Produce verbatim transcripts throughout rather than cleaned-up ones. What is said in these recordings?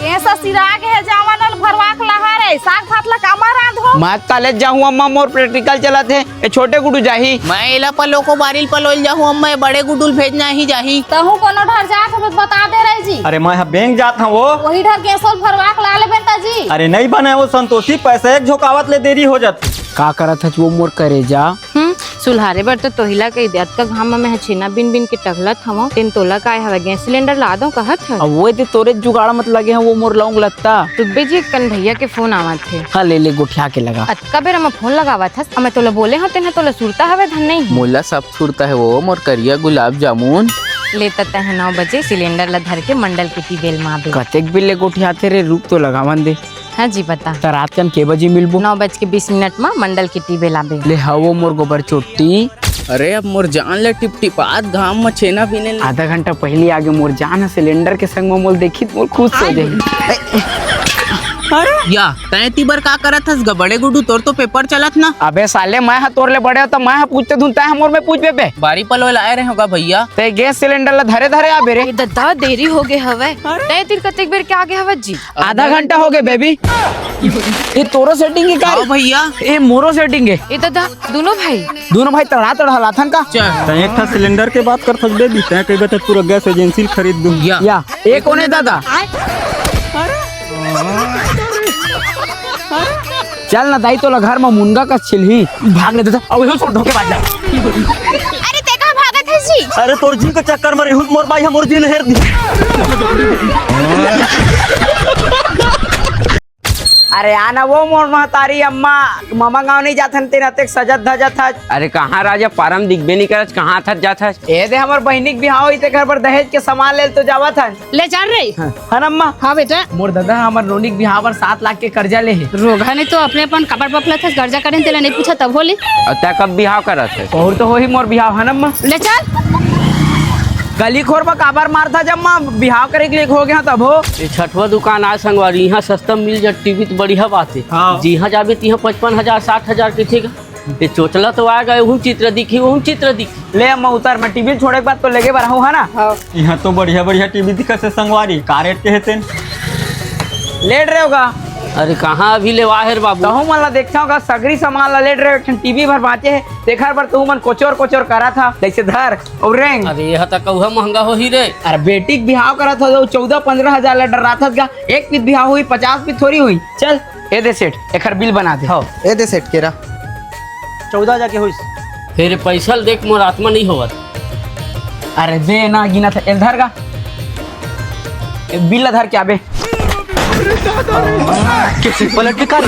ए ससुरा के हे जावन ल भरवा के लहा रे, साग भात ला कामा रांधहू? मैं त कॉलेज जाहूं अम्मा, मोर practical चलत हे। ए छोटे गुडू जाही। मैं एला पलो को बारिल पलोइल जाहूं अम्मा, ए बड़े गुडू ल भेजना ही जाही। तहूं कोनो डहर जात हो त बता दे रही जी। अरे मैं ह बैंक जात हंव वो। वही डहर गैसो ल भरवा के ला लेबे त जी। अरे नहीं बने वो संतोषी, पैसा एक झोंकावत ले देरी हो जाथे। का करत हच वो मोर करेजा? हम्म, सुलहारे बर तो तोहिला कही दे, अतका घाम म मैं ह छेना बिन बिन के टघलत हवं, तेन तोला काय हवय, गैस सिलेंडर ला दो कहत हस? अब वो दे तोरे जुगाड़ मत लगे हैं, वो मोर लौंग लत्ता। सुब्बे जी, कन भैया के फोन आवत हे। हाँ, ले ले, गोठिया के लगा। अतका बेरा म फोन लगावत हस, अब मैं तोला बोले हंव, तेन ह तोला सुरता हवय धन नहीं? मोला सब सुरता हे वो, मोर करिया गुलाब जामुन। ले त तैं ह नौ बजे सिलेंडर ला धर के मंडल के टीबेल म आबे। कतेक बेर ले गोठियाथे रे, रुक तो लगावन दे। हाँ जी, बता। त रात कन के बजे मिलबो? नौ बज के बीस मिनट म मंडल के टीबेल आबे। ले हवो मोर गोबर चोट्टी। अरे अब मोर जान ले टिपटिपात घाम म छेना बिने ले। आधा घंटा पहिली आगे मोर जान ह सिलेंडर के संग म मोल देखी त मोर खुश हो जाही। या, तैं एती बर का करत हस ग बड़े गुडू, तोर तो पेपर चलत ना। अबे साले, मैं ह तोर ले बड़े हो त मैं ह पूछते धुन, तैं ह मोर में पूछबे बे। बारी पलोय लाए रहे होगा भैया। तैं गैस सिलेंडर ला धरे धरे आबे रे। ए ददा, देरी हो गे हवय। तैं तीर कतेक बेर के आगे हवत जी? आधा घंटा हो गए बेबी। ये तोरो सेटिंग के का? हाँ भैया। ये मोरो सेटिंग है। ये तो दा-, दोनों भाई। दोनों भाई तड़ा तड़ा हलाथन का? चल। तैं एक ठा सिलेंडर के बात करथस बेबी, तैं कहिबे त पूरा गैस एजेंसी ल खरीद दूं। या। या, ये कोने दादा? चल ना दाई, तोला घर म मुनगा कस छिलही। भाग ले दादा, अब इहो छोड़ धोखेबाज ला। अरे, ते कहाँ भागत हस जी? अरे, तोर जी के चक्कर म रेहूं त मोर बाई ह मोर जी ल हेर दी। अरे, आ ना वो मोर महतारी अम्मा, ममा गाँव नहीं जाथन, तेन अतेक सजत धजत हस। अरे, कहाँ राजा, पारम दिखबे नहीं करत, कहाँ थक जात हस? ए दे, हमर बहिनी के बिहाव होही, तेखर बर दहेज के सामान लेल तो जावत हन। ले चल रे। हाँ। हन अम्मा? हाँ बेटा। मोर ददा ह हमर नोनी के बिहाव बर सात लाख के कर्जा ले हे। रोगहा ने तो अपने अपन कपड़ बफलत हस, कर्जा करेन तेला नहीं पूछा तब होली। अउ तैं कब बिहाव करत हस? बहुत तो होही मोर बिहाव, हन अम्मा? ले चल। गली खोर म काबर मारथा जम्मा, बिहाव करे के लिए हो गया तब हो। ये छठवा दुकान आय संगवारी, इहाँ सस्ता मिल जा टीवी त बढ़िया बात हे। हाँ। जिहाँ जाबे तिहाँ पचपन हजार, साठ हजार के थे। ये चोचला तो आ गए, उहू चित्र दिखी, उहू चित्र दिखी। ले अम्मा उतर, मैं टीवी छोड़े के बाद तो लेगे बर हूँ, है ना? हाँ। यहाँ तो बढ़िया बढ़िया टीवी दिखत हे संगवारी, का रेट के हे तेन? लेट रहे होगा। अरे कहाँ अभी ले वाहेर बाबू? तहू मन ला देखता होगा, सगरी सामान ला लेट रहे, एक ठन टीवी भर बाँचे हे, तेखर बर तहू मन कोचोर कोचोर करा था, जैसे धर और रेंग। अरे यह तो कौहा महंगा होही रे। अरे बेटी के बिहाव करा था, जो चौदह पन्द्रह हजार ला डरा था, एक पीत बिहाव हुई, पचास पीत थोड़ी हुई। चल, ए दे सेठ, एखर बिल बना दे। हाँ, ए दे सेठ केरा। चौदह हजार के होइस। हे रे, पैसा ल देख, मोर आत्मा नहीं होवत। अरे दे ना, गिना था, एल धर गा। ए, बिल ला धर के आबे। कैसे पलट के कर?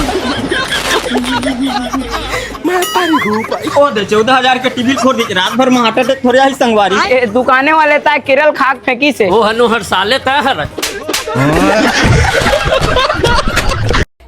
मैं तारी रूप आई। ओ दे, चौदह हजार के टीवी खोर दे, रात भर में हार्ट अटैक थोड़े आई संगवारी। ए, दुकाने वाले ता केरल खाक फेंकी से। ओ हनु हर साले ता हर।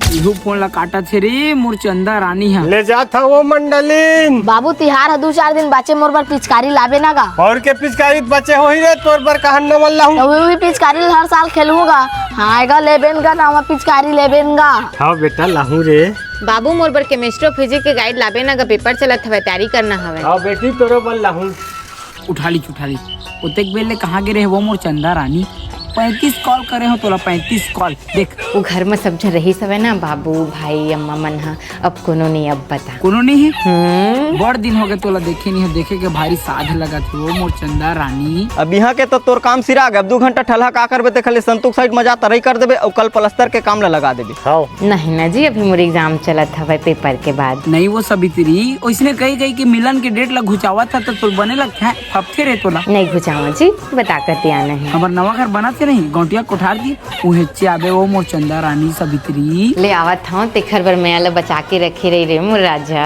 इहू फोन ला काटत हे रे मोर चंदा रानी ह। ले जात हव वो मंडलीन। बाबू, तिहार ह दू चार दिन बाचे, मोर बर पिचकारी लाबे ना गा। और के पिचकारी बचे होही रे, तोर बर कहन नमन लाहूं। तो वही पिचकारी हर साल खेलूंगा। हाँ, एगा लेबेन गा, नवा पिचकारी लेबेन गा। हाँ बेटा, लाहूं रे। बाबू, मोर बर केमिस्ट्री फिजिक्स के गाइड लाबे ना गा, पेपर चलत हवय, तैयारी करना हवय। हाँ बेटी, तोरो बर लाहूं। उठा लीच, उठा लीच। ओतेक बेर ले कहाँ गे रहे वो मोर चंदा रानी? पैंतीस कॉल करे हो तोला, पैंतीस कॉल। देख। वो घर में सब झन रही सवे ना, बाबू, भाई, अम्मा मन ह। अब कोनो नहीं, अब बता। कोनो नहीं है? हम्म। बड़ दिन हो गए तोला देखे नहीं है, देखे के भारी साध लगत हे वो मोर चंदा रानी। अब यहाँ के तो तोर काम सिरा गए, अब दू घंटा ठलहा का करबे, ते खाली संतूक साइड में जा तरई कर देबे और कल प्लास्टर के काम ला लगा देबे। हाँ। नहीं ना जी, अभी मोर एग्जाम चलत हवय पेपर के बाद। नहीं वो सावित्री, ओइसने कही कही के मिलन के डेट ला घुचावत ह, त तोर बने लगथे, फपथे रे तोला। नहीं घुचावा जी, बता कर दिया नहीं। हमर नवा घर बनत हे नहीं, गौटिया कोठार की, उहेचे आबे वो मोर चंदा रानी सावित्री। ले आवत हव, तेखर बर मैं ला बचा के रखे रही रे मोर राजा।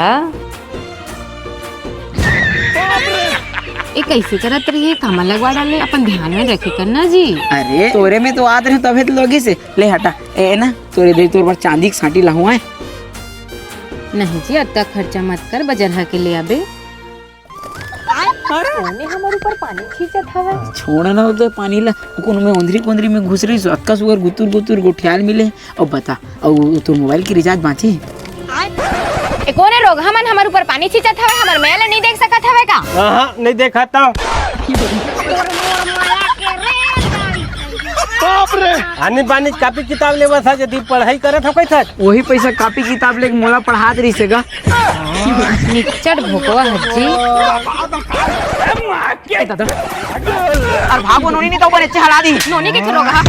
ए कैसे करत रही, कामा लगवा डाले, अपन ध्यान में रखे करना जी। अरे तोरे में तो आत रहे तभे तो लोगी से। ले हटा, ए ना, तोरे दे तोर बर चांदी के सांटी लाहूं है। नहीं जी, अतका खर्चा मत कर, बजरहा के ले आबे। अरे? कोने हमर ऊपर पानी छींचत हवय? छोड़ ना, वो तो पानी ला, कोनो में ओंधरी कोंधरी में घुस रही, अतका सुगर गुतुर गुतुर गोठियाल मिले। अब बता, अउ तोर मोबाइल के रिचार्ज बांचे? ए कोने रोगहा मन हमर ऊपर पानी छींचत हवय, हमर मया ल नहीं देख सकत हवय का? हाँ, नहीं देखा तो। बाप रे। आनी बानी कापी किताब लेवत हस, यदि पढ़ाई करत हस कहिथस। वही पैसा कापी किताब लेके मोला पढ़ात रहिसे गा। निच्चट भोकवा हज्जी। ए दादा। अरे भागो नोनी, नहीं तो ऊपर नीचे हला दी। नोनी के चलो गा।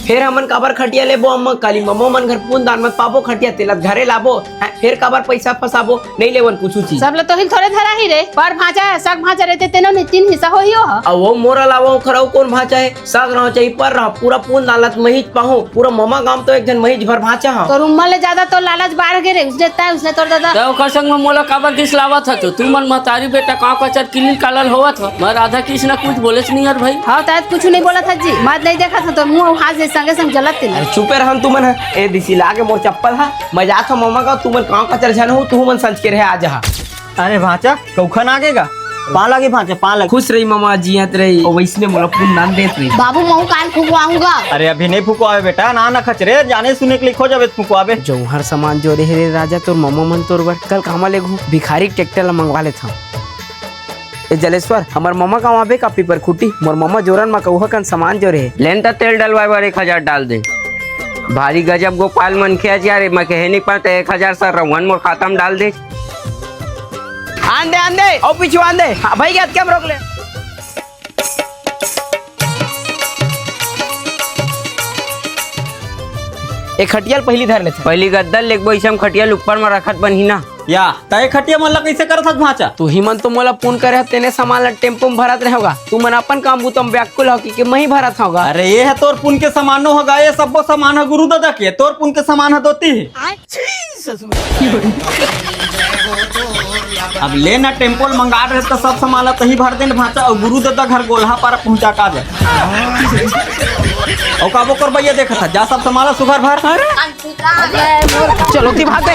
फेर हमन काबर खटिया लेबो अम्मा? काली ममो मन घर पुन दान मत पाबो खटिया, तेला घरे लाबो। हैं, फेर काबर पैसा फसाबो? नहीं लेवन कुछु चीज। सब ल तोहिल थोड़े धरा ही रे। पर भांचा, सग भांचा रहिते तेनो नहीं तीन हिस्सा होही ओह। अउ वो मोरा लावा ओखर अउ कौन भांचा हे? सग रहो चाहे पर रहो, पूरा पुन दान ल त महिच पाहूं। पूरा ममा गांव तो एक झन महिच भर भांचा हा। तोर उम्मर ले ज्यादा तोर लालच बाढ़ गे रे, उसने तय, उसने तोर दादा। तय ओखर संग में मोला काबर खिसलावत हस? तो तुमन महतारी बेटा कांव कचर किलिल कालल होवत हो। मैं राधा कृष्ण कुछ बोलेच नहीं यार भाई। हाँ, तय कुछ नहीं बोलत हस जी। मैं नहीं देखत हस तोर मुंह हाथ से संगे संग जलत तेला। अरे चुपे रहन तुमन ह। ए दिसी लागे मोर चप्पल ह। मैं जात हूं ममा गांव, तुमन कांव कचर झन हो, तुमन संज के रहे आ जहा। अरे भांचा, कौखन आगे गा? पाँव लागी भांचा, पाँव लागी। खुश रही ममा, जियत रही। ओ वैसने मोला पुन दान देत रही। बाबू, महू कान फुकवाहूं गा। अरे अभी नहीं फुकवावे बेटा, ना ना खचरे, जाने सुने के लिए खो जावे त फुकवावे। जौहर सामान जोरे हे रे राजा, तोर ममा मन तोर बर। कल कामा लेगहूं? भिखारी ट्रैक्टर ला मंगवा लेथंव। ए जलेश्वर, हमर ममा गांव आबे का पीपर खूंटी? मोर ममा जोरन म कौहा कन सामान जोरे हे। लेन त तेल डलवाए बर एक हजार डाल दे। भारी गजब गोपाल मनखे आज यार, मैं कहे नहीं पाते, एक हजार सर रहुअन मोर खाता में डाल दे। आन दे, आन दे, ओ पीछू आन दे। हाँ, भाई, क्या, क्या रोक ले? ए खटिया ल पहिली धर लेथे। पहिली गद्दा ल लेगबो, इसे हम खटिया ल ऊपर म रखत बनही ना। या, त ए खटिया मन ला कइसे करत हस भांचा? तुही मन तो मोला पुन करे हव, तेने सामान ला टेम्पो म भरत रहेव गा। तुमन अपन काम बूता म व्याकुल हव कि, कि मैं ही भरत हंव गा। अरे, ये ह तोर पुन के सामानो ह गा, ये सब्बो सामान ह गुरु ददा के, तोर पुन के सामान ह दोती हे। अब ले ना, टेम्पो ल मंगा रहे त सब सामान ला तही भर देन भांचा, अउ गुरु ददा घर गोल्हा पारा पहुंचा का दे। अउ काबो कर भैया देखत ह, जा सब सामान ला सुघर भर। चलो ती भाग दे।